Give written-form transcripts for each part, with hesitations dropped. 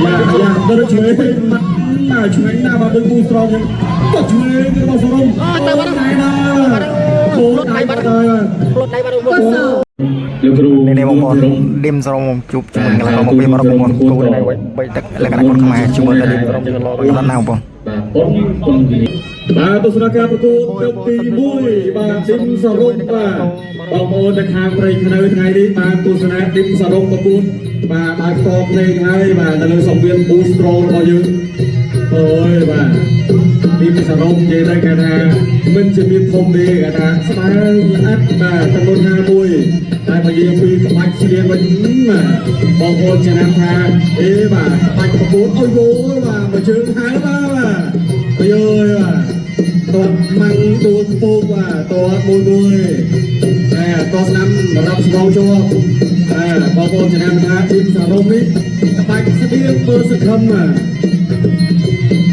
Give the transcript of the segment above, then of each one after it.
យ៉ាយ៉ាដល់ឆ្វេងបាត់ណាឆ្វេងណាបាទដូចមូស្រងក៏ឆ្វេងរបស់សរុំ ទៅបាត់ ណែណា បាត់ គោ លុតដៃបាត់ ហើយ លុតដៃបាត់ កត់ស លោកគ្រូ នេះនេះបងប្អូនឌីមសរមជួបជាមួយកីឡាករមកពីម៉ារ៉ុកបងប្អូនគូនេះបីទឹកលក្ខណៈគាត់ខ្មែរជាមួយតែឌីមសរមដល់ណាបងប្អូន បាទប៉ុនប៉ុន បាទទស្សនការប្រកួតលើកទី1បាទឌីមសរុំបាទបងប្អូននៅខាងព្រៃខ្នៅថ្ងៃនេះបានទស្សនាឌីមសរុំប្រកួតបាទបានផ្តភ្លេងហើយបាទនៅលើសង្វៀន Booster របស់យើងអើយបាទឌីមសរុំនិយាយទៅគេថាមិនជាមានធំទេគេថាស្ដើងល្អិតបាទចំនួន51តែបើនិយាយអំពីក្បាច់ស្លៀងវិញបាទបងប្អូនចំណាំថាអេបាទក្បាច់ប្រកួតអុយវោបាទមកជើងហើយបាទអាយយបាទ តតម៉ាំងដួលខ្ពោកបាទតតមួយមួយតែតស្ដាំរាប់ស្មងជាប់តែបងប្អូនចំណាំថាទីមសារំនេះក្បាច់ស្បៀងមើលសង្ឃឹមបាទ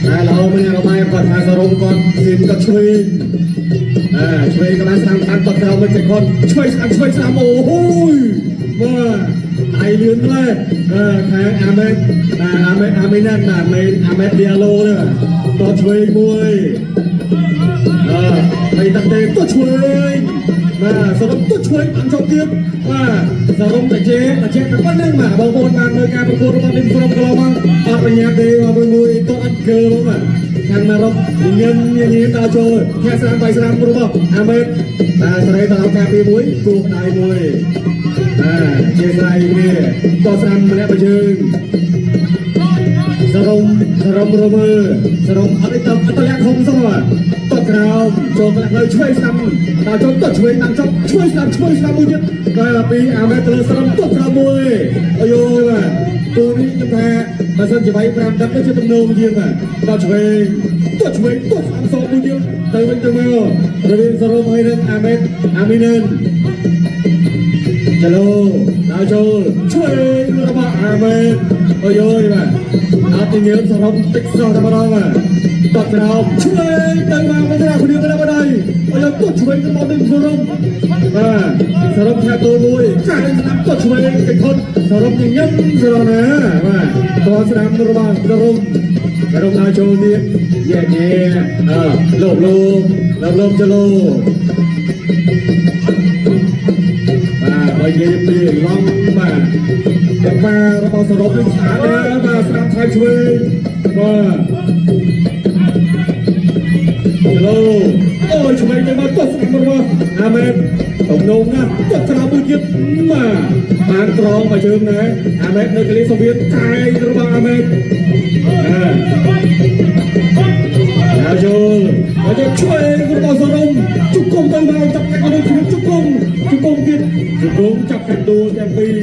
តែល្អមែនរបាយគាត់ថាសារំគាត់ស៊ីមគាត់ឆ្វេងអាឆ្វេងក៏បានស្ដាំបានគាត់ក្រោមមិនចេះគាត់ឆ្វេងស្ដាំឆ្វេងស្ដាំអូហូយបាទដៃលឿនម្លេះខាងអាមេតបាទអាមេតអាមេណាត់បាទមេអាមេតឌីយ៉ាឡូនេះតឆ្វេងមួយ អើហើយតាក់ទេទៅឆ្វេងបាទសរុបទៅឆ្វេងបានចប់ទៀតបាទសរុបតាជេតាជេតែប៉ុណ្្នឹងបាទបងប្អូនបានមើលការប្រកួតរបស់នេះសរុបកន្លងមកអត់បញ្ញាទេបាទមួយមួយទៅអត់កើបាទខាងម៉ារ៉ុកញឹមញញដល់ចូលធាស្រាមបាយស្រាមរបស់អាមេតបាទសេរីទៅដល់ការពីមួយគូដៃមួយបាទជាស្រ័យគ្នាតស្រាមម្នាក់មួយជើង សរុំសរុំរមើសរុំអត់ទៅអត់លាក់ខំសោះតក្រោមចូលក្លាក់លើឆ្វេងស្ដាំដល់ចូលតឆ្វេងតាមចុកឆ្វេងស្ដាំឆ្វេងស្ដាំមួយទៀតដល់ពីអាមេតលើសរុំតក្រោមមួយអាយបាទទូនេះខ្ញុំថាបើសិនជាវាយ5ទឹកទៅជាទំនងជាងបាទដល់ឆ្វេងតឆ្វេងតស្ដាំសងមួយទៀតទៅវិញទៅមករវាងសរុំហើយនឹងអាមេតអាមីនិន ចលូដល់ចូលឆ្វេងរបស់អាមេតអូយយបាទអត់ញើមសរុបតិចសោះតែម្ដងបាទតបក្រោមឆ្វេងទៅមកមិនថាគ្នាទៅបណ្ដោយអូយទុតឆ្វេងទៅមកវិញសរុបបាទសរុបថាតូមួយចាស់ស្ដាប់ទុតឆ្វេងកិច្ចខុតសរុបញញឹមសរុបណាបាទតស្ដាំរបស់សរុបសរុបដល់ចូលទៀតយែកញែអើលោបលោបលោបលោបចលូ បាទបើនិយាយពីឡង់បាទតែបាទរបស់សរុបនេះស្អាតណាស់បាទស្ដាប់ថៃឆ្វេងបាទហេឡូអូយឆ្វេងទៅមកទាត់ស្ដាំរបស់អាមែនទំនងណាស់ទាត់ក្រោមមួយទៀតបាទបានត្រង់មកជើងដែរអាមែននៅកលីសូវៀតកែងរបស់អាមែនបាទ ហើយចូលហើយចូលឆ្វេងរបស់សរុំជង្គង់ទៅមកចាប់កាច់ទៅជង្គង់ជង្គង់ទៀតជង្គង់ចាប់កាច់ដួលទាំងពីរ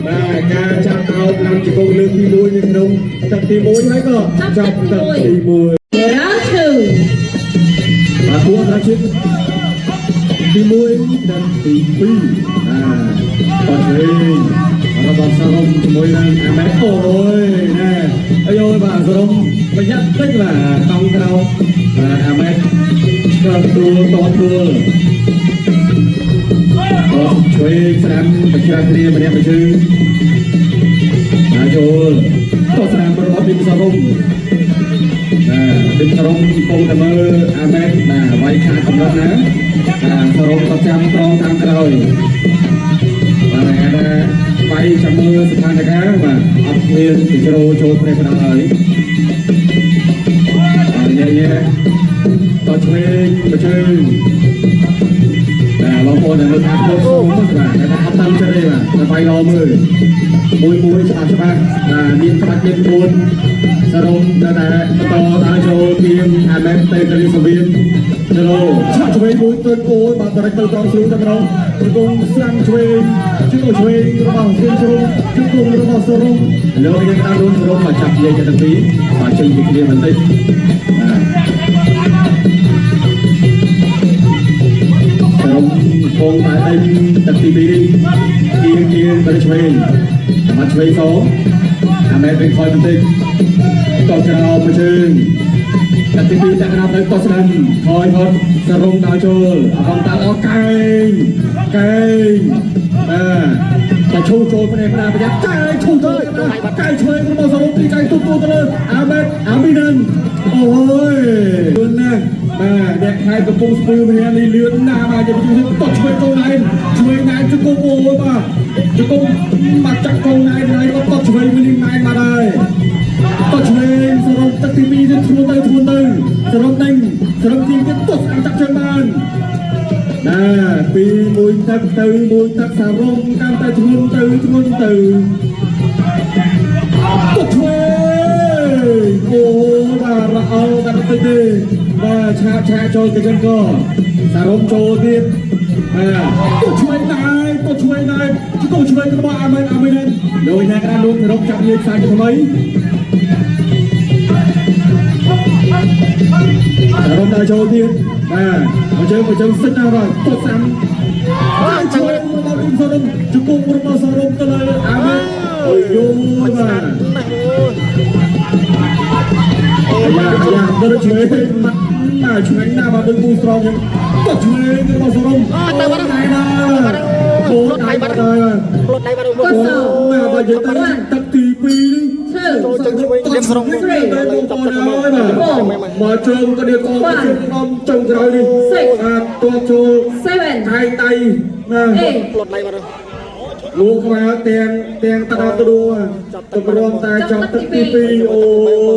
បាទការចាប់អោបឡើងជង្គង់លើកទី1នៅក្នុងទឹកទី1ហើយក៏ចាប់ទឹកទី1 Round 2 បាទពួកអន្តរជាតិទី1និងទី2បាទតឆ្វេងរបស់សរុំជាមួយនឹងអាមេអូយណែអាយយបាទសរុំប្រយ័ត្នតិចបាទតង់ក្រោមបាទអាមេឆ្លើយទួលតទួលតឆ្វេងស្រាំប្រច្រាស់គ្នាម្នាក់មួយជើងបាទចូលតស្រាំរបស់ទីសរុំ បាទដូចសរុំកំពុងតែមើលអាមេតបាទវាយខាតកម្រិតណាបាទសរុំក៏ចាំត្រង់តាមក្រោយបាទគេថាវាយចាំមើលស្ថានភាពបាទអត់មានពីជ្រោចូលប្រេះផ្ដល់ហើយបាទញ៉ែញ៉ែតឆ្វេងប្រជើងបាទបងប្អូនដែលមើលតាមគ្រប់សូមបាទតែថាអត់តាមចិត្តទេបាទតែវាយល្អមើលមួយមួយច្បាស់ច្បាស់បាទមានក្បាច់មានក្បួន សរុបនៅតែបន្តដើរចូលทีមអាមេតទៅកលីសវៀនចលូឆាក់ឆ្វេងមួយទៅគោបាទតរិចទៅត្រង់ស្រួលតែម្ដងជង្គង់ស្រាំឆ្វេងជង្គង់ឆ្វេងរបស់ស្រួលស្រួលជង្គង់របស់សរុបលោកយើងតាមរួមសរុបមកចាប់និយាយទាំងពីរបាទចេញពីគ្នាបន្តិចបាទសរុបពងតែដេញទឹកទី2នេះគៀងគៀងទៅឆ្វេងមកឆ្វេងសអាមេតវិញខយបន្តិច តក្រោមមួយជើងតែទី2តែក្រោមទៅតស្ដាំថយផុតសរុំដល់ចូលអបងតាអកែងកែងបាទត តែឈូចូលប្រេប្រាប្រយ័ត្នកែឈូចូលកែឆ្វេងរបស់សរុបទីកែទូទូទៅលើអាមេតអាមីនិនអូយលឿនណាស់បាទអ្នកខែកំពុងស្ពឺម្នាក់នេះលឿនណាស់បាទយកទៅតឆ្វេងកូនឯងឆ្វេងណែជង្គង់អូយបាទជង្គង់មកចាក់កូនឯងហើយក៏តឆ្វេងវិញណែមកដែរតឆ្វេងសរុបទឹកទី2ទៅធ្ងន់ទៅធ្ងន់ទៅសរុបដេញសរុបទី2តស្អាតចាក់ជើងបានណាពីមួយទឹកទៅមួយទឹកសារងកាន់តែធ្ងន់ទៅធ្ងន់ទៅ ទៅឆ្វេងអូបាទរអល់តែបន្តិចទេបាទឆាកឆាកចូលកញ្ចឹងកសារងចូលទៀតបាទទៅឆ្វេងដែរទៅឆ្វេងដែរទៅឆ្វេងរបស់អាមេនអាមេនដោយណាក្រាលោករកចាប់យាយខ្សែថ្មីសារងដើរចូលទៀតបាទមកជើងមកជើងសិតណាស់បាទទៅសាំបាទឆ្វេងរបស់អ៊ីមសារងជង្គង់របស់សារងទៅលើអាមេនអូយយបាទ ណាស់អូយ អាយ៉ាអាយ៉ាដល់ឆ្វេងបាត់ណាឆ្វេងណាបាទដូចគូស្រងចឹងក៏ឆ្វេងរបស់សរុំ ទៅបាត់ ណៃណាអូ លុតដៃបាត់ អូ លុតដៃបាត់ កូស បាទយើងទៅទឹកទី2នេះ two ចូលជើងឆ្វេងរៀបសរុំ ទៅបងប្អូនហើយបាទមកជើងក៏នេះក៏ជើងក្រុមចុងក្រោយនេះបាទតបចូល seven ថៃដៃណា eight លុតដៃបាត់ លោកក្បាលទាំងទាំងតដល់ទៅដួតម្រងតែចង់ទឹកទី2អូ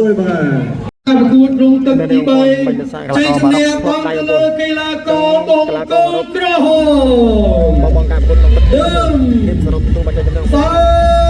យបាទ ការប្រកួតរងទឹកទី3ជ័យជំនះបងទៅលើកីឡាករបង្គោលក្រហម បងបងការប្រកួតក្នុងទឹក 1 រៀបសរុំទូបាច់ចំណង 2